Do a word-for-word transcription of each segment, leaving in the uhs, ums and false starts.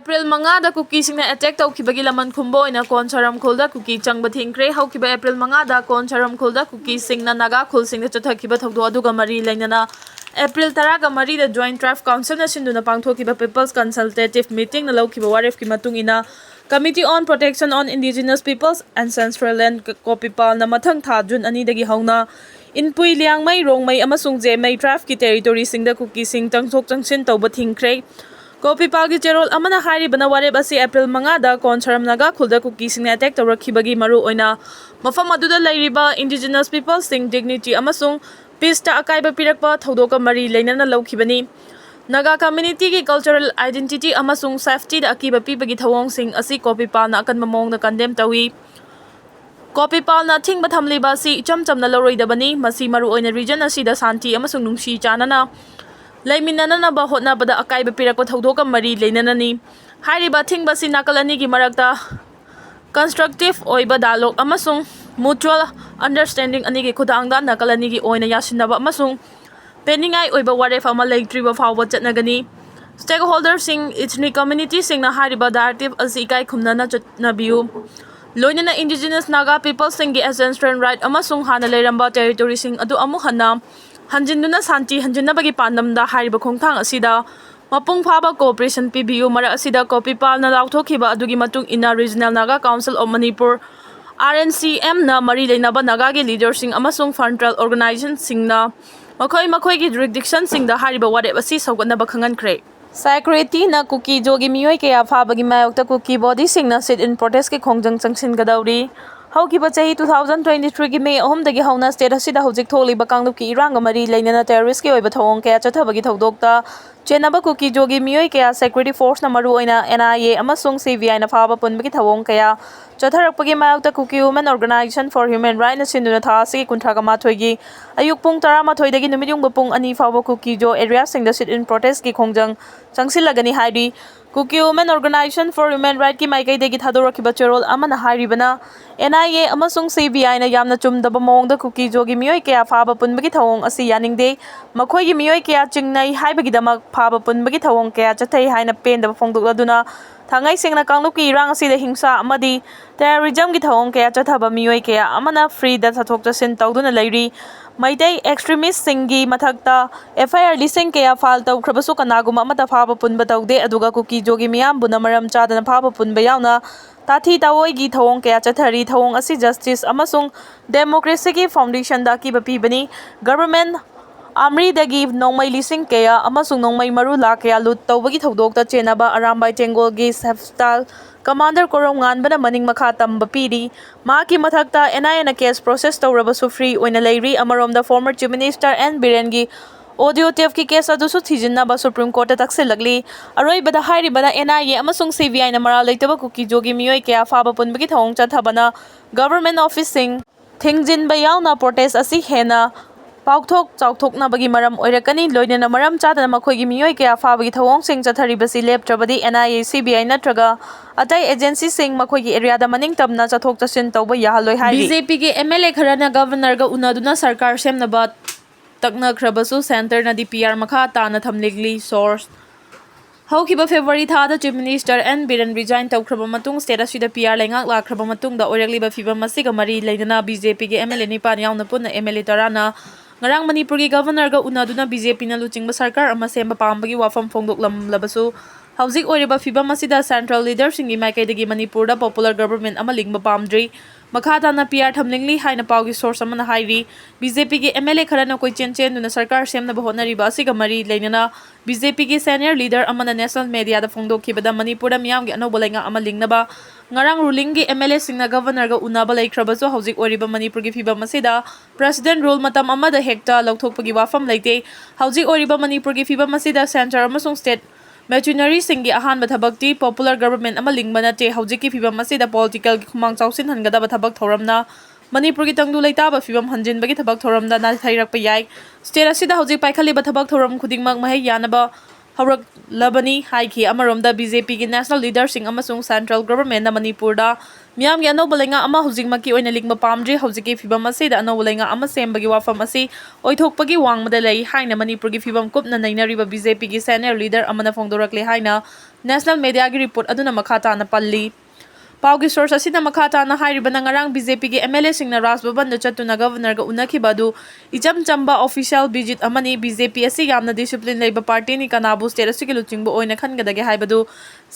April ꯃꯉꯥꯗ ꯀꯨꯀꯤꯁꯤꯡꯅ attack ꯇꯧꯈꯤꯕꯒꯤ ꯂꯃꯟ ꯈꯨꯝꯕ ꯑꯣꯏꯅ ꯀꯣꯟꯁꯥꯔꯝ ꯈꯨꯜꯗ ꯀꯨꯀꯤ ꯆꯪꯕ ꯊꯤꯡꯈ꯭ꯔꯦ꯫ ꯍꯧꯈꯤꯕ ꯑꯦꯄ꯭ꯔꯤꯜ ꯃꯉꯥꯗ ꯀꯣꯟꯁꯥꯔꯝ ꯈꯨꯜꯗ ꯀꯨꯀꯤꯁꯤꯡꯅ ꯅꯥꯒꯥ ꯈꯨꯜꯁꯤꯡꯗ ꯆꯠꯊꯈꯤꯕ ꯊꯧꯗꯣꯛ ꯑꯗꯨꯒ ꯃꯔꯤ ꯂꯩꯅꯅ ꯑꯦꯄ꯭ꯔꯤꯜ ꯇꯔꯥꯒ ꯃꯔꯤꯗ Joint Tribe Councilꯅ ꯁꯤꯟꯗꯨꯅ ꯄꯥꯡꯊꯣꯛꯈꯤꯕ People's Consultative Meetingꯅ ꯂꯧꯈꯤꯕ ꯋꯥꯔꯦꯞꯀꯤ ꯃꯇꯨꯡ ꯏꯟꯅ Committee on Protection on Indigenous Peoples and Ancestral Land, ꯀꯣꯄꯤꯄꯥꯜꯅ ꯃꯊꯪ ꯊꯥ ꯖꯨꯟ ꯑꯅꯤꯗꯒꯤ ꯍꯧꯅ ꯏꯟꯄꯨꯏ, ꯂꯤꯌꯥꯡꯃꯩ, ꯔꯣꯡꯃꯩ ꯑꯃꯁꯨꯡ ꯖꯦꯃꯩ tribeꯀꯤ territoryꯁꯤꯡꯗ ꯀꯨꯀꯤꯁꯤꯡ ꯆꯪꯊꯣꯛ ꯆꯪꯁꯤꯟ ꯇꯧꯕ ꯊꯤꯡꯈ꯭ꯔꯦ꯫ ꯀꯣꯄꯤꯄꯥꯜꯒꯤ ꯆꯦꯔꯣꯜ ꯑꯃꯅ ꯍꯥꯏꯔꯤꯕꯅ ꯋꯥꯔꯦꯞ ꯑꯁꯤ ꯑꯦꯄ꯭ꯔꯤꯜ ꯃꯉꯥꯗ ꯀꯣꯟꯁꯥꯔꯝ ꯅꯥꯒꯥ ꯈꯨꯜꯗ ꯀꯨꯀꯤꯁꯤꯡꯅ ꯑꯦꯇꯦꯛ ꯇꯧꯔꯛꯈꯤꯕꯒꯤ ꯃꯔꯨꯑꯣꯏꯅ ꯃꯐꯝ ꯑꯗꯨꯗ ꯂꯩꯔꯤꯕ Indigenous Peoplesꯁꯤꯡ dignity ꯑꯃꯁꯨꯡ peaceꯇ ꯑꯀꯥꯏꯕ ꯄꯤꯔꯛꯄ ꯊꯧꯗꯣꯛꯀ ꯃꯔꯤ ꯂꯩꯅꯅ ꯂꯧꯈꯤꯕꯅꯤ꯫ ꯅꯥꯒꯥ communityꯒꯤ cultural identity ꯑꯃꯁꯨꯡ safetyꯗ ꯑꯀꯤꯕ ꯄꯤꯕꯒꯤ ꯊꯧꯑꯣꯡꯁꯤꯡ ꯑꯁꯤ ꯀꯣꯄꯤꯄꯥꯜꯅ ꯑꯀꯟꯕ ꯃꯑꯣꯡꯗ condemn ꯇꯧꯏ꯫ ꯀꯣꯄꯤꯄꯥꯜꯅ ꯑꯊꯤꯡꯕ ꯊꯝꯂꯤꯕ ꯑꯁꯤ ꯏꯆꯝ ꯆꯝꯅ ꯂꯧꯔꯣꯏꯗꯕꯅꯤ꯫ ꯃꯁꯤ ꯃꯔꯨꯑꯣꯏꯅ region ꯑꯁꯤꯗ ꯁꯥꯟꯇꯤ ꯑꯃꯁꯨꯡ ꯅꯨꯡꯁꯤ ꯆꯥꯟꯅꯅ ꯂꯩꯃꯤꯟꯅꯅꯅꯕ ꯍꯣꯠꯅꯕꯗ ꯑꯀꯥꯏꯕ ꯄꯤꯔꯛꯄ ꯊꯧꯗꯣꯛꯀ ꯃꯔꯤ ꯂꯩꯅꯅꯅꯤ꯫ ꯍꯥꯏꯔꯤꯕ ꯑꯊꯤꯡꯕ ꯑꯁꯤ ꯅꯥꯀꯜ ꯑꯅꯤꯒꯤ ꯃꯔꯛꯇ constructive ꯑꯣꯏꯕ dialogue ꯑꯃꯁꯨꯡ mutual understanding ꯑꯅꯤꯒꯤ ꯈꯨꯠꯊꯥꯡꯗ ꯅꯥꯀꯜ ꯑꯅꯤꯒꯤ ꯑꯣꯏꯅ ꯌꯥꯁꯤꯟꯅꯕ ꯑꯃꯁꯨꯡ ꯄꯦꯟꯅꯤꯡꯉꯥꯏ ꯑꯣꯏꯕ ꯋꯥꯔꯦꯞ ꯑꯃ ꯂꯩꯇ꯭ꯔꯤꯕ ꯐꯥꯎꯕ ꯆꯠꯅꯒꯅꯤ꯫ Stakeholderꯁꯤꯡ, ethnic communityꯁꯤꯡꯅ ꯍꯥꯏꯔꯤꯕ directive ꯑꯁꯤ ꯏꯀꯥꯏ ꯈꯨꯝꯅꯅ ꯆꯠꯅꯕꯤꯌꯨ꯫ ꯂꯣꯏꯅꯅ Indigenous Naga peopleꯁꯤꯡꯒꯤ ancestral right ꯑꯃꯁꯨꯡ ꯍꯥꯟꯅ ꯂꯩꯔꯝꯕ territoryꯁꯤꯡ ꯑꯗꯨ ꯑꯃꯨꯛ ꯍꯟꯅ ꯍꯟꯖꯤꯟꯗꯨꯅ ꯁꯥꯟꯇꯤ ꯍꯟꯖꯤꯟꯅꯕꯒꯤ ꯄꯥꯟꯗꯝꯗ ꯍꯥꯏꯔꯤꯕ ꯈꯣꯡꯊꯥꯡ ꯑꯁꯤꯗ ꯃꯄꯨꯡ ꯐꯥꯕ cooperation ꯄꯤꯕꯤꯌꯨ꯫ ꯃꯔꯛ ꯑꯁꯤꯗ ꯀꯣꯄꯤꯄꯥꯜꯅ ꯂꯥꯎꯊꯣꯛꯈꯤꯕ ꯑꯗꯨꯒꯤ ꯃꯇꯨꯡ ꯏꯟꯅ Regional Naga Council of Manipur, RNCMꯅ ꯃꯔꯤ ꯂꯩꯅꯕ ꯅꯥꯒꯥꯒꯤ leaderꯁꯤꯡ ꯑꯃꯁꯨꯡ frontal organizationꯁꯤꯡꯅ ꯃꯈꯣꯏ ꯃꯈꯣꯏꯒꯤ jurisdictionꯁꯤꯡꯗ ꯍꯥꯏꯔꯤꯕ ꯋꯥꯔꯦꯞ ꯑꯁꯤ ꯁꯧꯒꯠꯅꯕ ꯈꯪꯍꯟꯈ꯭ꯔꯦ꯫ ꯁꯦꯀ꯭ꯌꯨꯔꯤꯇꯤꯅ ꯀꯨꯀꯤꯖꯣꯒꯤ ꯃꯤꯑꯣꯏ ꯀꯌꯥ ꯐꯥꯕꯒꯤ ꯃꯥꯌꯣꯛꯇ ꯀꯨꯀꯤ bodyꯁꯤꯡꯅ sit-in protestꯀꯤ ꯈꯣꯡꯖꯪ ꯆꯪꯁꯤꯟꯒꯗꯧꯔꯤ꯫ ꯍꯧꯈꯤꯕ ꯆꯍꯤ two thousand twenty threeꯒꯤ ꯃꯦ ꯑꯍꯨꯝꯗꯒꯤ ꯍꯧꯅ state ꯑꯁꯤꯗ ꯍꯧꯖꯤꯛ ꯊꯣꯛꯂꯤꯕ ꯀꯥꯡꯂꯨꯞꯀꯤ ꯏꯔꯥꯡꯒ ꯃꯔꯤ ꯂꯩꯅꯅ terroristꯀꯤ ꯑꯣꯏꯕ ꯊꯧꯑꯣꯡ ꯀꯌꯥ ꯆꯠꯊꯕꯒꯤ ꯊꯧꯗꯣꯛꯇ ꯆꯦꯟꯅꯕ ꯀꯨꯀꯤꯖꯣꯒꯤ ꯃꯤꯑꯣꯏ ꯀꯌꯥ security forceꯅ ꯃꯔꯨꯑꯣꯏꯅ NIA ꯑꯃꯁꯨꯡ CBIꯅ ꯐꯥꯕ ꯄꯨꯟꯕꯒꯤ ꯊꯧꯑꯣꯡ ꯀꯌꯥ ꯆꯠꯊꯔꯛꯄꯒꯤ ꯃꯥꯌꯣꯛꯇ Kuki Women Organization for Human Rights ꯁꯤꯟꯗꯨꯅ ꯊꯥ ꯑꯁꯤꯒꯤ ꯀꯨꯟꯊ꯭ꯔꯥꯒ ꯃꯥꯊꯣꯏꯒꯤ ꯑꯌꯨꯛ ꯄꯨꯡ ꯇꯔꯥꯃꯥꯊꯣꯏꯗꯒꯤ ꯅꯨꯃꯤꯠꯌꯨꯡꯕ ꯄꯨꯡ ꯑꯅꯤ ꯐꯥꯎꯕ ꯀꯨꯀꯤꯖꯣ areaꯁꯤꯡꯗ sit-in protestꯀꯤ ꯈꯣꯡꯖꯪ ꯆꯪꯁꯤꯜꯂꯒꯅꯤ ꯍꯥꯏꯔꯤ꯫ Kuki Women Organization for Human Rightsꯀꯤ ꯃꯥꯏꯀꯩꯗꯒꯤ ꯊꯥꯗꯣꯔꯛꯈꯤꯕ ꯆꯦꯔꯣꯜ ꯑꯃꯅ ꯍꯥꯏꯔꯤꯕꯅ, NIA ꯑꯃꯁꯨꯡ CBIꯅ ꯌꯥꯝꯅ ꯆꯨꯝꯗꯕ ꯃꯑꯣꯡꯗ ꯀꯨꯀꯤꯖꯣꯒꯤ ꯃꯤꯑꯣꯏ ꯀꯌꯥ ꯐꯥꯕ ꯄꯨꯟꯕꯒꯤ ꯊꯧꯑꯣꯡ ꯑꯁꯤ ꯌꯥꯅꯤꯡꯗꯦ꯫ ꯃꯈꯣꯏꯒꯤ ꯃꯤꯑꯣꯏ ꯀꯌꯥ ꯆꯤꯡꯅꯩ ꯍꯥꯏꯕꯒꯤꯗꯃꯛ ꯐꯥꯕ ꯄꯨꯟꯕꯒꯤ ꯊꯧꯑꯣꯡ ꯀꯌꯥ ꯆꯠꯊꯩ ꯍꯥꯏꯅ ꯄꯦꯟꯗꯕ ꯐꯣꯡꯗꯣꯛꯂꯗꯨꯅ, ꯊꯥꯡꯉꯩ ꯁꯦꯡꯅ ꯀꯥꯡꯂꯨꯞꯀꯤ ꯏꯔꯥꯡ ꯑꯁꯤꯗ ꯍꯤꯡꯁꯥ ꯑꯃꯗꯤ terrorism ꯒꯤ ꯊꯧꯑꯣꯡ ꯀꯌꯥ ꯆꯠꯊꯕ ꯃꯤꯑꯣꯏ ꯀꯌꯥ ꯑꯃꯅ free ꯗ ꯆꯠꯊꯣꯛ ꯆꯠꯁꯤꯟ ꯇꯧꯗꯨꯅ ꯂꯩꯔꯤ꯫ ꯃꯩꯇꯩ extremist ꯁꯤꯡꯒꯤ ꯃꯊꯛꯇ F I R ꯂꯤꯁꯤꯡ ꯀꯌꯥ file ꯇꯧꯈ꯭ꯔꯕꯁꯨ ꯀꯅꯥꯒꯨꯝꯕ ꯑꯃꯠꯇ ꯐꯥꯕ ꯄꯨꯟꯕ ꯇꯧꯗꯦ꯫ ꯑꯗꯨꯒ ꯀꯨꯀꯤ ꯖꯣꯒꯤ ꯃꯤꯌꯥꯝꯕꯨꯅ ꯃꯔꯝ ꯆꯥꯗꯅ ꯐꯥꯕ ꯄꯨꯟꯕ ꯌꯥꯎꯅ ꯇꯥꯊꯤ ꯇꯥꯑꯣꯏꯒꯤ ꯊꯧꯑꯣꯡ ꯀꯌꯥ ꯆꯠꯊꯔꯤ꯫ ꯊꯧꯑꯣꯡ ꯑꯁꯤ justice ꯑꯃꯁꯨꯡ democracy ꯒꯤ foundation ꯗ ꯑꯀꯤꯕ ꯄꯤꯕꯅꯤ꯫ Government ꯑꯥꯝꯔꯤꯗꯒꯤ ꯅꯣꯡꯃꯩ ꯂꯤꯁꯤꯡ ꯀꯌꯥ ꯑꯃꯁꯨꯡ ꯅꯣꯡꯃꯩ ꯃꯔꯨ ꯂꯥꯈ ꯀꯌꯥ loot ꯇꯧꯕꯒꯤ ꯊꯧꯗꯣꯛꯇ ꯆꯦꯟꯅꯕ ꯑꯔꯥꯝꯕꯥꯏ ꯇꯦꯡꯒꯣꯜꯒꯤ ꯁꯦꯐꯇꯥꯜ commander ꯀꯣꯔꯧ ꯉꯥꯟꯕꯅ ꯃꯅꯤꯡ ꯃꯈꯥ ꯇꯝꯕ ꯄꯤꯔꯤ꯫ ꯃꯍꯥꯛꯀꯤ ꯃꯊꯛꯇ N I A ꯅ case process ꯇꯧꯔꯕꯁꯨ free ꯑꯣꯏꯅ ꯂꯩꯔꯤ꯫ ꯑꯃꯔꯣꯝꯗ former Chief Minister N ꯕꯤꯔꯦꯟꯒꯤ audio tape ꯀꯤ case ꯑꯗꯨꯁꯨ ꯊꯤꯖꯤꯟꯅꯕ Supreme Court ꯇ ꯇꯛꯁꯤꯜꯂꯛꯂꯤ꯫ ꯑꯔꯣꯏꯕꯗ ꯍꯥꯏꯔꯤꯕꯅ N I A ꯑꯃꯁꯨꯡ C B I ꯅ ꯃꯔꯥꯜ ꯂꯩꯇꯕ ꯀꯨꯀꯤ ꯖꯣꯒꯤ ꯃꯤꯑꯣꯏ ꯀꯌꯥ ꯐꯥꯕ ꯄꯨꯟꯕꯒꯤ ꯊꯧꯑꯣꯡ ꯆꯠꯊꯕꯅ government office ꯁꯤꯡ ꯊꯤꯡꯖꯤꯟꯕ ꯌꯥꯎꯅ protest ꯑꯁꯤ ꯍꯦꯟꯅ ꯄꯥꯛꯊꯣꯛ ꯆꯥꯎꯊꯣꯛꯅꯕꯒꯤ ꯃꯔꯝ ꯑꯣꯏꯔꯛꯀꯅꯤ꯫ ꯂꯣꯏꯅꯅ ꯃꯔꯝ ꯆꯥꯗꯅ ꯃꯈꯣꯏꯒꯤ ꯃꯤꯑꯣꯏ ꯀꯌꯥ ꯐꯥꯕꯒꯤ ꯊꯧꯑꯣꯡꯁꯤꯡ ꯆꯠꯊꯔꯤꯕꯁꯤ ꯂꯦꯞꯇ꯭ꯔꯕꯗꯤ N I A, C B I ꯅꯠꯇ꯭ꯔꯒ ꯑꯇꯩ agency ꯁꯤꯡ ꯃꯈꯣꯏꯒꯤ area ꯗ ꯃꯅꯤꯡ ꯇꯝꯅ ꯆꯠꯊꯣꯛ ꯆꯠꯁꯤꯟ ꯇꯧꯕ ꯌꯥꯍꯜꯂꯣꯏ ꯍꯥꯏꯔꯤ꯫ B J P ꯒꯤ M L A ꯈꯔꯅ governor ꯒ ꯎꯅꯗꯨꯅ ꯁꯔꯀꯥꯔ ꯁꯦꯝꯅꯕ ꯇꯛꯅꯈ꯭ꯔꯕꯁꯨ centre ꯅꯗꯤ P R ꯃꯈꯥ ꯇꯥꯅ ꯊꯝꯂꯤꯡꯂꯤ꯫ Source: ꯍꯧꯈꯤꯕ February ꯊꯥꯗ Chief Minister N Biren resign ꯇꯧꯈ꯭ꯔꯕ ꯃꯇꯨꯡ, state ꯑꯁꯤꯗ P R ꯂꯩꯉꯥꯛ ꯂꯥꯛꯈ꯭ꯔꯕ ꯃꯇꯨꯡꯗ ꯑꯣꯏꯔꯛꯂꯤꯕ ꯐꯤꯚꯝ ꯑꯁꯤꯒ ꯃꯔꯤ ꯂꯩꯅꯅ B J P ꯒꯤ M L A ꯅꯤꯄꯥꯟ ꯌꯥꯎꯅ ꯄꯨꯟꯅ M L A ꯇꯔꯥꯅ ꯉꯔꯥꯡ ꯃꯅꯤꯄꯨꯔꯒꯤ governor ꯒ ꯎꯅꯗꯨꯅ B J P ꯅ ꯂꯨꯆꯤꯡꯕ ꯁꯔꯀꯥꯔ ꯑꯃ ꯁꯦꯝꯕ ꯄꯥꯝꯕꯒꯤ ꯋꯥꯐꯝ ꯐꯣꯡꯗꯣꯛꯂꯝꯂꯕꯁꯨ, ꯍꯧꯖꯤꯛ ꯑꯣꯏꯔꯤꯕ ꯐꯤꯚꯝ ꯑꯁꯤꯗ central leader ꯁꯤꯡꯒꯤ ꯃꯥꯏꯀꯩꯗꯒꯤ ꯃꯅꯤꯄꯨꯔꯗ popular government ꯑꯃ ꯂꯤꯡꯕ ꯄꯥꯝꯗ꯭ꯔꯤ꯫ ꯃꯈꯥ ꯇꯥꯅ P R ꯊꯝꯂꯤꯡꯂꯤ ꯍꯥꯏꯅ ꯄꯥꯎꯒꯤ source ꯑꯃꯅ ꯍꯥꯏꯔꯤ꯫ B J P ꯒꯤ M L A ꯈꯔꯅ ꯀꯣꯏꯆꯦꯟ ꯆꯦꯟꯗꯨꯅ ꯁꯔꯀꯥꯔ ꯁꯦꯝꯅꯕ ꯍꯣꯠꯅꯔꯤꯕ ꯑꯁꯤꯒ ꯃꯔꯤ ꯂꯩꯅꯅ B J P ꯒꯤ senior leader ꯑꯃꯅ national media ꯗ ꯐꯣꯡꯗꯣꯛꯈꯤꯕꯗ ꯃꯅꯤꯄꯨꯔꯗ ꯃꯤꯌꯥꯝꯒꯤ ꯑꯅꯧꯕ ꯂꯩꯉꯥꯛ ꯑꯃ ꯂꯤꯡꯅꯕ ꯉꯔꯥꯡ ruling ꯒꯤ M L A ꯁꯤꯡꯅ governor ꯒ ꯎꯅꯕ ꯂꯩꯈ꯭ꯔꯕꯁꯨ, ꯍꯧꯖꯤꯛ ꯑꯣꯏꯔꯤꯕ ꯃꯅꯤꯄꯨꯔꯒꯤ ꯐꯤꯚꯝ ꯑꯁꯤꯗ president rule ꯃꯇꯝ ꯑꯃꯗ ꯍꯦꯛꯇ ꯂꯧꯊꯣꯛꯄꯒꯤ ꯋꯥꯐꯝ ꯂꯩꯇꯦ꯫ ꯍꯧꯖꯤꯛ ꯑꯣꯏꯔꯤꯕ ꯃꯅꯤꯄꯨꯔꯒꯤ ꯐꯤꯚꯝ ꯑꯁꯤꯗ centre ꯑꯃꯁꯨꯡ state machinery ꯁꯤꯡꯒꯤ ꯑꯍꯥꯟꯕ ꯊꯕꯛꯇꯤ popular government ꯑꯃ ꯂꯤꯡꯕ ꯅꯠꯇꯦ꯫ ꯍꯧꯖꯤꯛꯀꯤ ꯐꯤꯚꯝ ꯑꯁꯤꯗ political ꯒꯤ ꯈꯨꯃꯥꯡ ꯆꯥꯎꯁꯤꯟꯍꯟꯒꯗꯕ ꯊꯕꯛ ꯊꯧꯔꯝꯅ ꯃꯅꯤꯄꯨꯔꯒꯤ ꯇꯪꯗꯨ ꯂꯩꯇꯥꯕ ꯐꯤꯚꯝ ꯍꯟꯖꯤꯟꯕꯒꯤ ꯊꯕꯛ ꯊꯧꯔꯝꯗ ꯅꯥꯊꯩꯔꯛꯄ ꯌꯥꯏ꯫ State ꯑꯁꯤꯗ ꯍꯧꯖꯤꯛ ꯄꯥꯏꯈꯠꯂꯤꯕ ꯊꯕꯛ ꯊꯧꯔꯝ ꯈꯨꯗꯤꯡꯃꯛ ꯃꯍꯩ ꯌꯥꯅꯕ ꯍꯧꯔꯛꯂꯕꯅꯤ ꯍꯥꯏꯈꯤ꯫ ꯑꯃꯔꯣꯝꯗ, B J P ꯒꯤ national leader ꯁꯤꯡ ꯑꯃꯁꯨꯡ central government ꯅ ꯃꯅꯤꯄꯨꯔꯗ ꯃꯤꯌꯥꯝꯒꯤ ꯑꯅꯧꯕ ꯂꯩꯉꯥꯛ ꯑꯃ ꯍꯧꯖꯤꯛꯃꯛꯀꯤ ꯑꯣꯏꯅ ꯂꯤꯡꯕ ꯄꯥꯝꯗ꯭ꯔꯤ꯫ ꯍꯧꯖꯤꯛꯀꯤ ꯐꯤꯕꯝ ꯑꯁꯤꯗ ꯑꯅꯧꯕ ꯂꯩꯉꯥꯛ ꯑꯃ ꯁꯦꯝꯕꯒꯤ ꯋꯥꯐꯝ ꯑꯁꯤ ꯑꯣꯏꯊꯣꯛꯄꯒꯤ ꯋꯥꯡꯃꯗ ꯂꯩ ꯍꯥꯏꯅ ꯃꯅꯤꯄꯨꯔꯒꯤ ꯐꯤꯕꯝ ꯀꯨꯞꯅ ꯅꯩꯅꯔꯤꯕ BJPꯒꯤ senior leader ꯑꯃꯅ ꯐꯣꯡꯗꯣꯔꯛꯂꯦ ꯍꯥꯏꯅ national mediaꯒꯤ report ꯑꯗꯨꯅ ꯃꯈꯥ ꯇꯥꯅ ꯄꯜꯂꯤ꯫ ꯄꯥꯎꯒꯤ source ꯑꯁꯤꯅ ꯃꯈꯥ ꯇꯥꯅ ꯍꯥꯏꯔꯤꯕꯅ, ꯉꯔꯥꯡ BJPꯒꯤ MLAꯁꯤꯡꯅ ꯔꯥꯖ ꯚꯕꯟꯗ ꯆꯠꯇꯨꯅ Governorꯒ ꯎꯅꯈꯤꯕ ꯑꯗꯨ ꯏꯆꯝ ꯆꯝꯕ official visit ꯑꯃꯅꯤ꯫ BJP ꯑꯁꯤ ꯌꯥꯝꯅ discipline ꯂꯩꯕ partyꯅꯤ꯫ ꯀꯅꯥꯕꯨ state ꯑꯁꯤꯒꯤ ꯂꯨꯆꯤꯡꯕ ꯑꯣꯏꯅ ꯈꯟꯒꯗꯒꯦ ꯍꯥꯏꯕꯗꯨ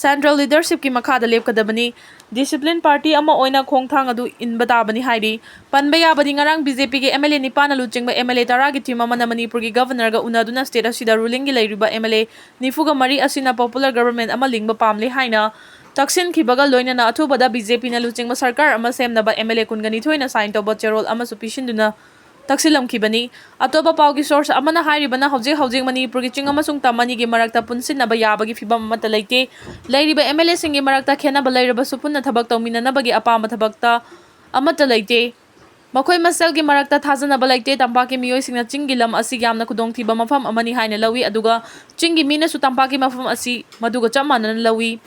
central leadershipꯀꯤ ꯃꯈꯥꯗ ꯂꯦꯞꯀꯗꯕꯅꯤ꯫ Discipline party ꯑꯃ ꯑꯣꯏꯅ ꯈꯣꯡꯊꯥꯡ ꯑꯗꯨ ꯏꯟꯕ ꯇꯥꯕꯅꯤ ꯍꯥꯏꯔꯤ꯫ ꯄꯟꯕ ꯌꯥꯕꯗꯤ, ꯉꯔꯥꯡ BJPꯒꯤ MLA ꯅꯤꯄꯥꯟꯅ ꯂꯨꯆꯤꯡꯕ MLA ꯇꯔꯥꯒꯤ team ꯑꯃꯅ ꯃꯅꯤꯄꯨꯔꯒꯤ Governorꯒ ꯎꯅꯗꯨꯅ state ꯑꯁꯤꯗ rulingꯒꯤ ꯂꯩꯔꯤꯕ MLA ꯅꯤꯐꯨꯒ ꯃꯔꯤ ꯑꯁꯤꯅ popular government ꯑꯃ ꯂꯤꯡꯕ ꯄꯥꯝꯂꯤ ꯍꯥꯏꯅ ꯇꯛꯁꯤꯟꯈꯤꯕꯒ ꯂꯣꯏꯅꯅ ꯑꯊꯨꯕꯗ BJPꯅ ꯂꯨꯆꯤꯡꯕ ꯁꯔꯀꯥꯔ ꯑꯃ ꯁꯦꯝꯅꯕ MLA ꯀꯨꯟꯒ ꯅꯤꯊꯣꯏꯅ sign ꯇꯧꯕ ꯆꯦꯔꯣꯜ ꯑꯃꯁꯨ ꯄꯤꯁꯤꯟꯗꯨꯅ ꯇꯛꯁꯤꯜꯂꯝꯈꯤꯕꯅꯤ꯫ ꯑꯇꯣꯞꯄ ꯄꯥꯎꯒꯤ source ꯑꯃꯅ ꯍꯥꯏꯔꯤꯕꯅ, ꯍꯧꯖꯤꯛ ꯍꯧꯖꯤꯛ ꯃꯅꯤꯄꯨꯔꯒꯤ ꯆꯤꯡ ꯑꯃꯁꯨꯡ ꯇꯝ ꯑꯅꯤꯒꯤ ꯃꯔꯛꯇ ꯄꯨꯟꯁꯤꯟꯅꯕ ꯌꯥꯕꯒꯤ ꯐꯤꯕꯝ ꯑꯃꯠꯇ ꯂꯩꯇꯦ꯫ ꯂꯩꯔꯤꯕ MLAꯁꯤꯡꯒꯤ ꯃꯔꯛꯇ ꯈꯦꯟꯅꯕ ꯂꯩꯔꯕꯁꯨ ꯄꯨꯟꯅ ꯊꯕꯛ ꯇꯧꯃꯤꯟꯅꯅꯕꯒꯤ ꯑꯄꯥꯝꯕ ꯊꯕꯛꯇ ꯑꯃꯠꯇ ꯂꯩꯇꯦ꯫ ꯃꯈꯣꯏ ꯃꯁꯦꯜꯒꯤ ꯃꯔꯛꯇ ꯊꯥꯖꯅꯕ ꯂꯩꯇꯦ꯫ ꯇꯝꯄꯥꯛꯀꯤ ꯃꯤꯑꯣꯏꯁꯤꯡꯅ ꯆꯤꯡꯒꯤ ꯂꯝ ꯑꯁꯤ ꯌꯥꯝꯅ ꯈꯨꯗꯣꯡꯊꯤꯕ ꯃꯐꯝ ꯑꯃꯅꯤ ꯍꯥꯏꯅ ꯂꯧꯏ, ꯑꯗꯨꯒ ꯆꯤꯡꯒꯤ ꯃꯤꯅꯁꯨ ꯇꯝꯄꯥꯛꯀꯤ ꯃꯐꯝ ꯑꯁꯤ ꯃꯗꯨꯒ ꯆꯞ ꯃꯥꯟꯅꯅ ꯂꯧꯏ꯫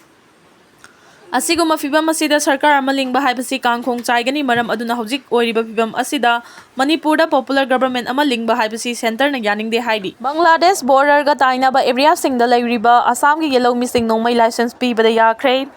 ꯑꯁꯤꯒꯨꯝꯕ ꯐꯤꯕꯝ ꯑꯁꯤꯗ ꯁꯔꯀꯥꯔ ꯑꯃ ꯂꯤꯡꯕ ꯍꯥꯏꯕꯁꯤ ꯀꯥꯡꯈꯣꯡ ꯆꯥꯏꯒꯅꯤ꯫ ꯃꯔꯝ ꯑꯗꯨꯅ ꯍꯧꯖꯤꯛ ꯑꯣꯏꯔꯤꯕ ꯐꯤꯕꯝ ꯑꯁꯤꯗ ꯃꯅꯤꯄꯨꯔꯗ popular government ꯑꯃ ꯂꯤꯡꯕ ꯍꯥꯏꯕꯁꯤ centreꯅ ꯌꯥꯅꯤꯡꯗꯦ ꯍꯥꯏꯔꯤ꯫ ꯕꯪꯒ꯭ꯂꯥꯗꯦꯁ borderꯒ ꯇꯥꯏꯅꯕ areaꯁꯤꯡꯗ ꯂꯩꯔꯤꯕ ꯑꯁꯥꯝꯒꯤ ꯌꯦꯜꯍꯧꯃꯤꯁꯤꯡ ꯅꯣꯡꯃꯩ license ꯄꯤꯕꯗ ꯌꯥꯈ꯭ꯔꯦ꯫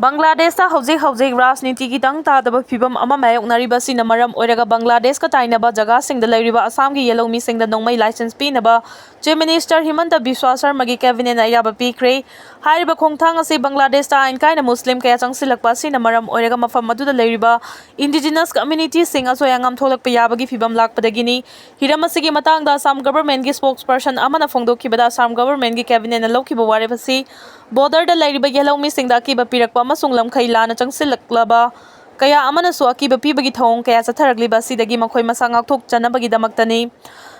ꯕꯪꯒ꯭ꯂꯥꯗꯦꯁꯇ ꯍꯧꯖꯤꯛ ꯍꯧꯖꯤꯛ ꯔꯥꯖꯅꯤꯇꯤꯒꯤ ꯇꯪ ꯇꯥꯗꯕ ꯐꯤꯕꯝ ꯑꯃ ꯃꯥꯌꯣꯛꯅꯔꯤꯕ ꯑꯁꯤꯅ ꯃꯔꯝ ꯑꯣꯏꯔꯒ ꯕꯪꯒ꯭ꯂꯥꯗꯦꯁꯀ ꯇꯥꯏꯅꯕ ꯖꯒꯥꯁꯤꯡꯗ ꯂꯩꯔꯤꯕ ꯑꯁꯥꯝꯒꯤ ꯌꯦꯜꯍꯧꯃꯤꯁꯤꯡꯗ ꯅꯣꯡꯃꯩ license ꯄꯤꯅꯕ Chief Minister ꯍꯤꯃꯟꯇ ꯕꯤꯁ꯭ꯋꯥ ꯁꯔꯃꯒꯤ cabinetꯅ ꯑꯌꯥꯕ ꯄꯤꯈ꯭ꯔꯦ꯫ ꯍꯥꯏꯔꯤꯕ ꯈꯣꯡꯊꯥꯡ ꯑꯁꯤ ꯕꯪꯒ꯭ꯂꯥꯗꯦꯁꯇ ꯑꯥꯏꯟ ꯀꯥꯏꯅ ꯃꯨꯁꯂꯤꯝ ꯀꯌꯥ ꯆꯪꯁꯤꯜꯂꯛꯄ ꯑꯁꯤꯅ ꯃꯔꯝ ꯑꯣꯏꯔꯒ ꯃꯐꯝ ꯑꯗꯨꯗ ꯂꯩꯔꯤꯕ indigenous communityꯁꯤꯡ ꯑꯁꯣꯏ ꯑꯉꯥꯝ ꯊꯣꯛꯂꯛꯄ ꯌꯥꯕꯒꯤ ꯐꯤꯕꯝ ꯂꯥꯛꯄꯗꯒꯤꯅꯤ꯫ ꯍꯤꯔꯝ ꯑꯁꯤꯒꯤ ꯃꯇꯥꯡꯗ ꯑꯁꯥꯝ governmentꯀꯤ spokesperson ꯑꯃꯅ ꯐꯣꯡꯗꯣꯛꯈꯤꯕꯗ, ꯑꯁꯥꯝ governmentꯀꯤ cabinetꯅ ꯂꯧꯈꯤꯕ ꯋꯥꯔꯦꯞ ꯑꯁꯤ borderꯗ ꯂꯩꯔꯤꯕ ꯌꯦꯜꯍꯧꯃꯤꯁꯤꯡꯗ ꯑꯀꯤꯕ ꯄꯤꯔꯛꯄ ꯑꯃꯁꯨꯡ ꯂꯝꯈꯩ ꯂꯥꯟꯅ ꯆꯪꯁꯤꯜꯂꯛꯂꯕ ꯀꯌꯥ ꯑꯃꯅꯁꯨ ꯑꯀꯤꯕ ꯄꯤꯕꯒꯤ ꯊꯧꯑꯣꯡ ꯀꯌꯥ ꯆꯠꯊꯔꯛꯂꯤꯕ ꯑꯁꯤꯗꯒꯤ ꯃꯈꯣꯏ ꯃꯁꯥ ꯉꯥꯛꯊꯣꯛꯆꯅꯕꯒꯤꯗꯃꯛꯇꯅꯤ꯫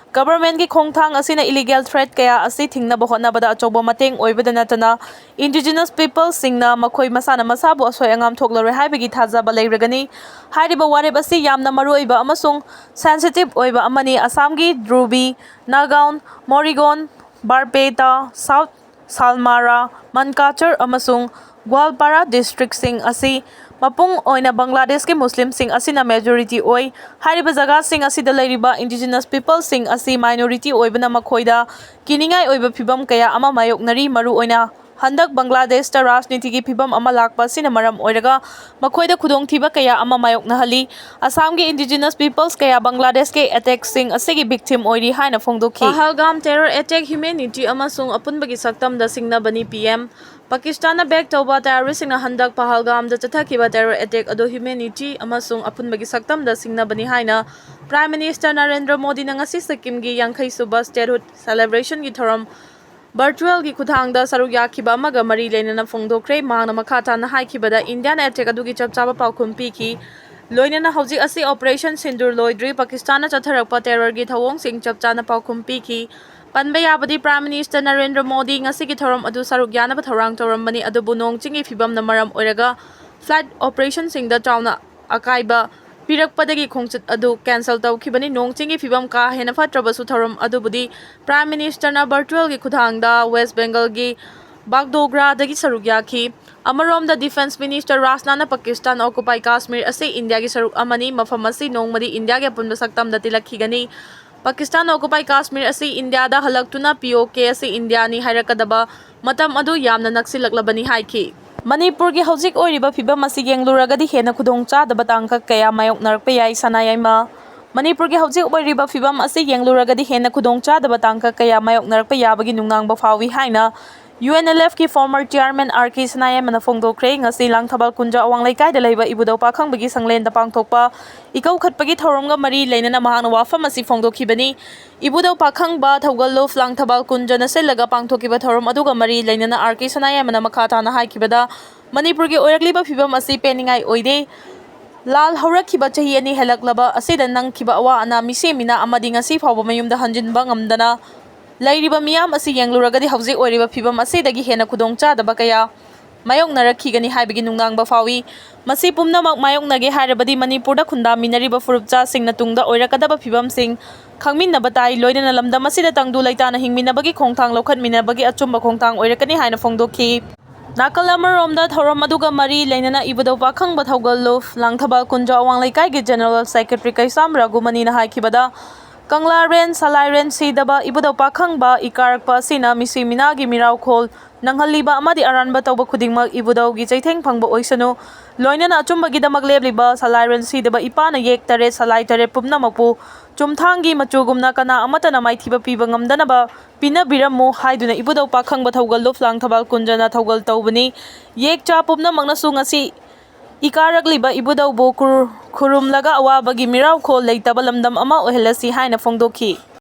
Governmentꯀꯤ ꯈꯣꯡꯊꯥꯡ ꯑꯁꯤꯅ illegal threat ꯀꯌꯥ ꯑꯁꯤ ꯊꯤꯡꯅꯕ ꯍꯣꯠꯅꯕꯗ ꯑꯆꯧꯕ ꯃꯇꯦꯡ ꯑꯣꯏꯕꯗ ꯅꯠꯇꯅ, indigenous peopleꯁꯤꯡꯅ ꯃꯈꯣꯏ ꯃꯁꯥꯅ ꯃꯁꯥꯕꯨ ꯑꯁꯣꯏ ꯑꯉꯥꯝ ꯊꯣꯛꯂꯔꯣꯏ ꯍꯥꯏꯕꯒꯤ ꯊꯥꯖꯕ ꯂꯩꯔꯒꯅꯤ꯫ ꯍꯥꯏꯔꯤꯕ ꯋꯥꯔꯦꯞ ꯑꯁꯤ ꯌꯥꯝꯅ ꯃꯔꯨꯑꯣꯏꯕ ꯑꯃꯁꯨꯡ sensitive ꯑꯣꯏꯕ ꯑꯃꯅꯤ꯫ ꯑꯁꯥꯝꯒꯤ ꯙ꯭ꯔꯨꯕꯤ, ꯅꯥꯒꯥꯎꯟ, ꯃꯣꯔꯤꯒꯣꯟ, ꯕꯥꯔꯄꯦꯇꯥ, ꯁꯥꯎꯠ ꯁꯥꯜꯃꯥꯔꯥ, ꯃꯟꯀꯥꯆꯔ ꯑꯃꯁꯨꯡ ꯒ꯭ꯋꯥꯜꯄꯥꯔꯥ ꯗꯤꯁꯇ꯭ꯔꯤꯛꯁꯤꯡ ꯑꯁꯤ ꯃꯄꯨꯡ ꯑꯣꯏꯅ ꯕꯪꯒ꯭ꯂꯥꯗꯦꯁꯀꯤ ꯃꯨꯁꯂꯤꯝꯁꯤꯡ ꯑꯁꯤꯅ ꯃꯦꯖꯣꯔꯤꯇꯤ ꯑꯣꯏ꯫ ꯍꯥꯏꯔꯤꯕ ꯖꯒꯥꯁꯤꯡ ꯑꯁꯤꯗ ꯂꯩꯔꯤꯕ ꯏꯟꯗꯤꯖꯤꯅꯁ ꯄꯤꯄꯜꯁꯤꯡ ꯑꯁꯤ ꯃꯥꯏꯅꯣꯔꯤꯇꯤ ꯑꯣꯏꯕꯅ ꯃꯈꯣꯏꯗ ꯀꯤꯅꯤꯡꯉꯥꯏ ꯑꯣꯏꯕ ꯐꯤꯚꯝ ꯀꯌꯥ ꯑꯃ ꯃꯥꯌꯣꯛꯅꯔꯤ꯫ ꯃꯔꯨꯑꯣꯏꯅ ꯍꯟꯗꯛ ꯕꯪꯒ꯭ꯂꯥꯗꯦꯁꯇ ꯔꯥꯖꯅꯤꯇꯤꯒꯤ ꯐꯤꯚꯝ ꯑꯃ ꯂꯥꯛꯄ ꯑꯁꯤꯅ ꯃꯔꯝ ꯑꯣꯏꯔꯒ ꯃꯈꯣꯏꯗ ꯈꯨꯗꯣꯡꯊꯤꯕ ꯀꯌꯥ ꯑꯃ ꯃꯥꯌꯣꯛꯅꯍꯜꯂꯤ꯫ ꯑꯁꯥꯝꯒꯤ ꯏꯟꯗꯤꯖꯤꯅꯁ ꯄꯤꯄꯜꯁ ꯀꯌꯥ ꯕꯪꯒ꯭ꯂꯥꯗꯦꯁꯀꯤ ꯑꯦꯇꯦꯛꯁꯤꯡ ꯑꯁꯤꯒꯤ ꯚꯤꯛꯇꯤꯝ ꯑꯣꯏꯔꯤ ꯍꯥꯏꯅ ꯐꯣꯡꯗꯣꯛꯈꯤ꯫ ꯄꯍꯜꯒꯥꯝ ꯇꯦꯔꯣꯔ ꯑꯦꯇꯦꯛ ꯍ꯭ꯌꯨꯃꯦꯅꯤꯇꯤ ꯑꯃꯁꯨꯡ ꯑꯄꯨꯟꯕꯒꯤ ꯁꯛꯇꯝꯗ ꯁꯤꯡꯅꯕꯅꯤ, ꯄꯤ ꯑꯦꯝ꯫ ꯄꯥꯀꯤꯁꯇꯥꯟꯅ ꯕꯦꯛ ꯇꯧꯕ ꯇꯦꯔꯣꯔꯤꯁꯁꯤꯡꯅ ꯍꯟꯗꯛ ꯄꯍꯜꯒꯥꯝꯗ ꯆꯠꯊꯈꯤꯕ ꯇꯦꯔꯣꯔ ꯑꯦꯇꯦꯛ ꯑꯗꯨ ꯍ꯭ꯌꯨꯃꯦꯅꯤꯇꯤ ꯑꯃꯁꯨꯡ ꯑꯄꯨꯟꯕꯒꯤ ꯁꯛꯇꯝꯗ ꯁꯤꯡꯅꯕꯅꯤ ꯍꯥꯏꯅ ꯄ꯭ꯔꯥꯏꯝ ꯃꯤꯅꯤꯁꯇꯔ ꯅꯔꯦꯟꯗ꯭ꯔ ꯃꯣꯗꯤꯅ ꯉꯁꯤ ꯁꯤꯛꯀꯤꯝꯒꯤ ꯌꯥꯡꯈꯩ ꯁꯨꯕ ꯁ꯭ꯇꯦꯠꯍꯨꯗ ꯁꯦꯂꯦꯕ꯭ꯔꯦꯁꯟꯒꯤ ꯊꯧꯔꯝ ꯚꯔꯆꯨꯑꯦꯜꯒꯤ ꯈꯨꯠꯊꯥꯡꯗ ꯁꯔꯨꯛ ꯌꯥꯈꯤꯕ ꯑꯃꯒ ꯃꯔꯤ ꯂꯩꯅꯅ ꯐꯣꯡꯗꯣꯛꯈ꯭ꯔꯦ꯫ ꯃꯍꯥꯛꯅ ꯃꯈꯥ ꯇꯥꯅ ꯍꯥꯏꯈꯤꯕꯗ, ꯏꯟꯗꯤꯌꯥꯅ ꯑꯦꯇꯦꯛ ꯑꯗꯨꯒꯤ ꯆꯞ ꯆꯥꯕ ꯄꯥꯎꯈꯨꯝ ꯄꯤꯈꯤ꯫ ꯂꯣꯏꯅꯅ ꯍꯧꯖꯤꯛ ꯑꯁꯤ ꯑꯣꯄꯔꯦꯁꯟ ꯁꯤꯟꯗꯨꯔ ꯂꯣꯏꯗ꯭ꯔꯤ꯫ ꯄꯥꯀꯤꯁꯇꯥꯟꯅ ꯆꯠꯊꯔꯛꯄ ꯇꯦꯔꯣꯔꯒꯤ ꯊꯧꯑꯣꯡꯁꯤꯡ ꯆꯞ ꯆꯥꯅ ꯄꯥꯎꯈꯨꯝ ꯄꯤꯈꯤ꯫ ꯄꯟꯕ ꯌꯥꯕꯗꯤ, ꯄ꯭ꯔꯥꯏꯝ ꯃꯤꯅꯤꯁꯇꯔ ꯅꯔꯦꯟꯗ꯭ꯔ ꯃꯣꯗꯤ ꯉꯁꯤꯒꯤ ꯊꯧꯔꯝ ꯑꯗꯨ ꯁꯔꯨꯛ ꯌꯥꯅꯕ ꯊꯧꯔꯥꯡ ꯇꯧꯔꯝꯕꯅꯤ, ꯑꯗꯨꯕꯨ ꯅꯣꯡ ꯆꯤꯡꯒꯤ ꯐꯤꯕꯝꯅ ꯃꯔꯝ ꯑꯣꯏꯔꯒ ꯐ꯭ꯂꯥꯏꯠ ꯑꯣꯄꯔꯦꯁꯟꯁꯤꯡꯗ ꯆꯥꯎꯅ ꯑꯀꯥꯏꯕ ꯄꯤꯔꯛꯄꯗꯒꯤ ꯈꯣꯡꯆꯠ ꯑꯗꯨ ꯀꯦꯟꯁꯦꯜ ꯇꯧꯈꯤꯕꯅꯤ꯫ ꯅꯣꯡ ꯆꯤꯡꯒꯤ ꯐꯤꯕꯝ ꯀꯥ ꯍꯦꯟꯅ ꯐꯠꯇ꯭ꯔꯕꯁꯨ, ꯊꯧꯔꯝ ꯑꯗꯨꯕꯨꯗꯤ ꯄ꯭ꯔꯥꯏꯝ ꯃꯤꯅꯤꯁꯇꯔꯅ ꯚꯔꯆꯨꯑꯦꯜꯒꯤ ꯈꯨꯠꯊꯥꯡꯗ ꯋꯦꯁ ꯕꯦꯡꯒꯜꯒꯤ ꯕꯥꯒꯗꯣꯒ꯭ꯔꯥꯗꯒꯤ ꯁꯔꯨꯛ ꯌꯥꯈꯤ꯫ ꯑꯃꯔꯣꯝꯗ, ꯗꯤꯐꯦꯟꯁ ꯃꯤꯅꯤꯁꯇꯔ ꯔꯥꯖꯅꯥꯊꯅ ꯄꯥꯀꯤꯁꯇꯥꯟ ꯑꯣꯀꯨꯄꯥꯏ ꯀꯥꯁꯃꯤꯔ ꯑꯁꯤ ꯏꯟꯗꯤꯌꯥꯒꯤ ꯁꯔꯨꯛ ꯑꯃꯅꯤ, ꯃꯐꯝ ꯑꯁꯤ ꯅꯣꯡꯃꯗꯤ ꯏꯟꯗꯤꯌꯥꯒꯤ ꯑꯄꯨꯟꯕ ꯁꯛꯇꯝꯗ ꯇꯤꯜꯂꯛꯈꯤꯒꯅꯤ꯫ ꯄꯥꯀꯤꯁꯇꯥꯟ ꯑꯣꯀꯨꯄꯥꯏ ꯀꯥꯁꯃꯤꯔ ꯑꯁꯤ ꯏꯟꯗꯤꯌꯥꯗ ꯍꯜꯂꯛꯇꯨꯅ ꯄꯤ ꯑꯣ ꯀꯦ ꯑꯁꯤ ꯏꯟꯗꯤꯌꯥꯅꯤ ꯍꯥꯏꯔꯛꯀꯗꯕ ꯃꯇꯝ ꯑꯗꯨ ꯌꯥꯝꯅ ꯅꯛꯁꯤꯜꯂꯛꯂꯕꯅꯤ ꯍꯥꯏꯈꯤ꯫ ꯃꯅꯤꯄꯨꯔꯒꯤ ꯍꯧꯖꯤꯛ ꯑꯣꯏꯔꯤꯕ ꯐꯤꯕꯝ ꯑꯁꯤ ꯌꯦꯡꯂꯨꯔꯒꯗꯤ ꯍꯦꯟꯅ ꯈꯨꯗꯣꯡꯆꯥꯗꯕ ꯇꯥꯡꯀꯛ ꯀꯌꯥ ꯃꯥꯌꯣꯛꯅꯔꯛꯄ ꯌꯥꯏ꯫ ꯁꯅꯥꯌꯥꯏꯃ, ꯃꯅꯤꯄꯨꯔꯒꯤ ꯍꯧꯖꯤꯛ ꯑꯣꯏꯔꯤꯕ ꯐꯤꯕꯝ ꯑꯁꯤ ꯌꯦꯡꯂꯨꯔꯒꯗꯤ ꯍꯦꯟꯅ ꯈꯨꯗꯣꯡꯆꯥꯗꯕ ꯇꯥꯡꯀꯛ ꯀꯌꯥ ꯃꯥꯌꯣꯛꯅꯔꯛꯄ ꯌꯥꯕꯒꯤ ꯅꯨꯡꯅꯥꯡꯕ ꯐꯥꯎꯏ ꯍꯥꯏꯅ ꯌꯨ ꯑꯦꯟ ꯑꯦꯜ ꯑꯦꯐꯀꯤ former chairman ꯑꯥꯔ ꯀꯦ ꯁꯅꯥꯌꯥꯏꯃꯅ ꯐꯣꯡꯗꯣꯛꯈ꯭ꯔꯦ꯫ ꯉꯁꯤ ꯂꯥꯡꯊꯕꯥꯜ ꯀꯨꯟꯖ ꯑꯋꯥꯡ ꯂꯩꯀꯥꯏꯗ ꯂꯩꯕ ꯏꯕꯨꯙꯧ ꯄꯥꯈꯪꯕꯒꯤ ꯁꯪꯂꯦꯟꯗ ꯄꯥꯡꯊꯣꯛꯄ ꯏꯀꯧꯈꯠꯄꯒꯤ ꯊꯧꯔꯝꯒ ꯃꯔꯤ ꯂꯩꯅꯅ ꯃꯍꯥꯛꯅ ꯋꯥꯐꯝ ꯑꯁꯤ ꯐꯣꯡꯗꯣꯛꯈꯤꯕꯅꯤ꯫ ꯏꯕꯨꯙꯧ ꯄꯥꯈꯪꯕ ꯊꯧꯒꯜꯂꯨꯞ ꯂꯥꯡꯊꯕꯥꯜ ꯀꯨꯟꯖꯅ ꯁꯤꯜꯂꯒ ꯄꯥꯡꯊꯣꯛꯈꯤꯕ ꯊꯧꯔꯝ ꯑꯗꯨꯒ ꯃꯔꯤ ꯂꯩꯅꯅ ꯑꯥꯔ ꯀꯦ ꯁꯅꯥꯌꯥꯏꯃꯅ ꯃꯈꯥ ꯇꯥꯅ ꯍꯥꯏꯈꯤꯕꯗ, ꯃꯅꯤꯄꯨꯔꯒꯤ ꯑꯣꯏꯔꯛꯂꯤꯕ ꯐꯤꯕꯝ ꯑꯁꯤ ꯄꯦꯟꯅꯤꯡꯉꯥꯏ ꯑꯣꯏꯗꯦ꯫ ꯂꯥꯜ ꯍꯧꯔꯛꯈꯤꯕ ꯆꯍꯤ ꯑꯅꯤ ꯍꯦꯜꯂꯛꯂꯕ ꯑꯁꯤꯗ ꯅꯪꯈꯤꯕ ꯑꯋꯥ ꯑꯅꯥ ꯃꯤꯁꯤ ꯃꯤꯅꯥ ꯑꯃꯗꯤ ꯉꯁꯤ ꯐꯥꯎꯕ ꯃꯌꯨꯝꯗ ꯍꯟꯖꯤꯟꯕ ꯉꯝꯗꯅ ꯂꯩꯔꯤꯕ ꯃꯤꯌꯥꯝ ꯑꯁꯤ ꯌꯦꯡꯂꯨꯔꯒꯗꯤ ꯍꯧꯖꯤꯛ ꯑꯣꯏꯔꯤꯕ ꯐꯤꯕꯝ ꯑꯁꯤꯗꯒꯤ ꯍꯦꯟꯅ ꯈꯨꯗꯣꯡꯆꯥꯗꯕ ꯀꯌꯥ ꯃꯥꯌꯣꯛꯅꯔꯛꯈꯤꯒꯅꯤ ꯍꯥꯏꯕꯒꯤ ꯅꯨꯡꯅꯥꯡꯕ ꯐꯥꯎꯏ꯫ ꯃꯁꯤ ꯄꯨꯝꯅꯃꯛ ꯃꯥꯌꯣꯛꯅꯒꯦ ꯍꯥꯏꯔꯕꯗꯤ ꯃꯅꯤꯄꯨꯔꯗ ꯈꯨꯟꯗꯥꯃꯤꯟꯅꯔꯤꯕ ꯐꯨꯔꯨꯞꯆꯥꯁꯤꯡꯅ ꯇꯨꯡꯗ ꯑꯣꯏꯔꯛꯀꯗꯕ ꯐꯤꯕꯝꯁꯤꯡ ꯈꯪꯃꯤꯟꯅꯕ ꯇꯥꯏ, ꯂꯣꯏꯅꯅ ꯂꯝꯗꯝ ꯑꯁꯤꯗ ꯇꯪꯗꯨ ꯂꯩꯇꯥꯅ ꯍꯤꯡꯃꯤꯟꯅꯕꯒꯤ ꯈꯣꯡꯊꯥꯡ ꯂꯧꯈꯠꯃꯤꯟꯅꯕꯒꯤ ꯑꯆꯨꯝꯕ ꯈꯣꯡꯊꯥꯡ ꯑꯣꯏꯔꯛꯀꯅꯤ ꯍꯥꯏꯅ ꯐꯣꯡꯗꯣꯛꯈꯤ꯫ ꯅꯥꯀꯜ ꯑꯃꯔꯣꯝꯗ, ꯊꯧꯔꯝ ꯑꯗꯨꯒ ꯃꯔꯤ ꯂꯩꯅꯅ ꯏꯕꯨꯙꯧ ꯄꯥꯈꯪꯕ ꯊꯧꯒꯜ ꯂꯨꯞ ꯂꯥꯡꯊꯕꯥꯜ ꯀꯨꯟꯖ ꯑꯋꯥꯡ ꯂꯩꯀꯥꯏꯒꯤ ꯖꯦꯅꯦꯔꯦꯜ ꯁꯦꯀ꯭ꯔꯦꯇꯔꯤ ꯀꯩꯁꯥꯝ ꯔꯘꯨꯃꯅꯤꯅ ꯍꯥꯏꯈꯤꯕꯗ, ꯀꯪꯂꯥꯔꯦꯟ ꯁꯂꯥꯏꯔꯦꯟ ꯁꯤꯗꯕ ꯏꯕꯨꯙꯧ ꯄꯥꯈꯪꯕ ꯏꯀꯥꯔꯛꯄ ꯑꯁꯤꯅ ꯃꯤꯁꯤ ꯃꯤꯅꯥꯒꯤ ꯃꯤꯔꯥꯎꯈꯣꯜ ꯅꯪꯍꯜꯂꯤꯕ ꯑꯃꯗꯤ ꯑꯔꯥꯟꯕ ꯇꯧꯕ ꯈꯨꯗꯤꯡꯃꯛ ꯏꯕꯨꯙꯧꯒꯤ ꯆꯩꯊꯦꯡ ꯐꯪꯕ ꯑꯣꯏꯁꯅꯨ, ꯂꯣꯏꯅꯅ ꯑꯆꯨꯝꯕꯒꯤꯗꯃꯛ ꯂꯦꯞꯂꯤꯕ ꯁꯂꯥꯏꯔꯦꯟ ꯁꯤꯗꯕ ꯏꯄꯥꯅ ꯌꯦꯛ ꯇꯔꯦꯠ ꯁꯂꯥꯏ ꯇꯔꯦꯠ ꯄꯨꯝꯅꯃꯛꯄꯨ ꯆꯨꯝꯊꯥꯡꯒꯤ ꯃꯆꯨꯒꯨꯝꯅ ꯀꯅꯥ ꯑꯃꯠꯇꯅ ꯃꯥꯏꯊꯤꯕ ꯄꯤꯕ ꯉꯝꯗꯅꯕ ꯄꯤꯅꯕꯤꯔꯝꯃꯨ ꯍꯥꯏꯗꯨꯅ ꯏꯕꯨꯙꯧ ꯄꯥꯈꯪꯕ ꯊꯧꯒꯜ ꯂꯨꯞ ꯂꯥꯡꯊꯕꯥꯜ ꯀꯨꯟꯖꯅ ꯊꯧꯒꯜ ꯇꯧꯕꯅꯤ꯫ ꯌꯦꯛꯆꯥ ꯄꯨꯝꯅꯃꯛꯅꯁꯨ ꯉꯁꯤ ꯏꯀꯥꯔꯛꯂꯤꯕ ꯏꯕꯨꯙꯧꯕꯨ ꯈꯨꯔ-, ꯈꯨꯔꯨꯝꯂꯒ ꯑꯋꯥꯕꯒꯤ ꯃꯤꯔꯥꯎꯈꯣꯜ ꯂꯩꯇꯕ ꯂꯝꯗꯝ ꯑꯃ ꯑꯣꯏꯍꯜꯂꯁꯤ ꯍꯥꯏꯅ ꯐꯣꯡꯗꯣꯛꯈꯤ꯫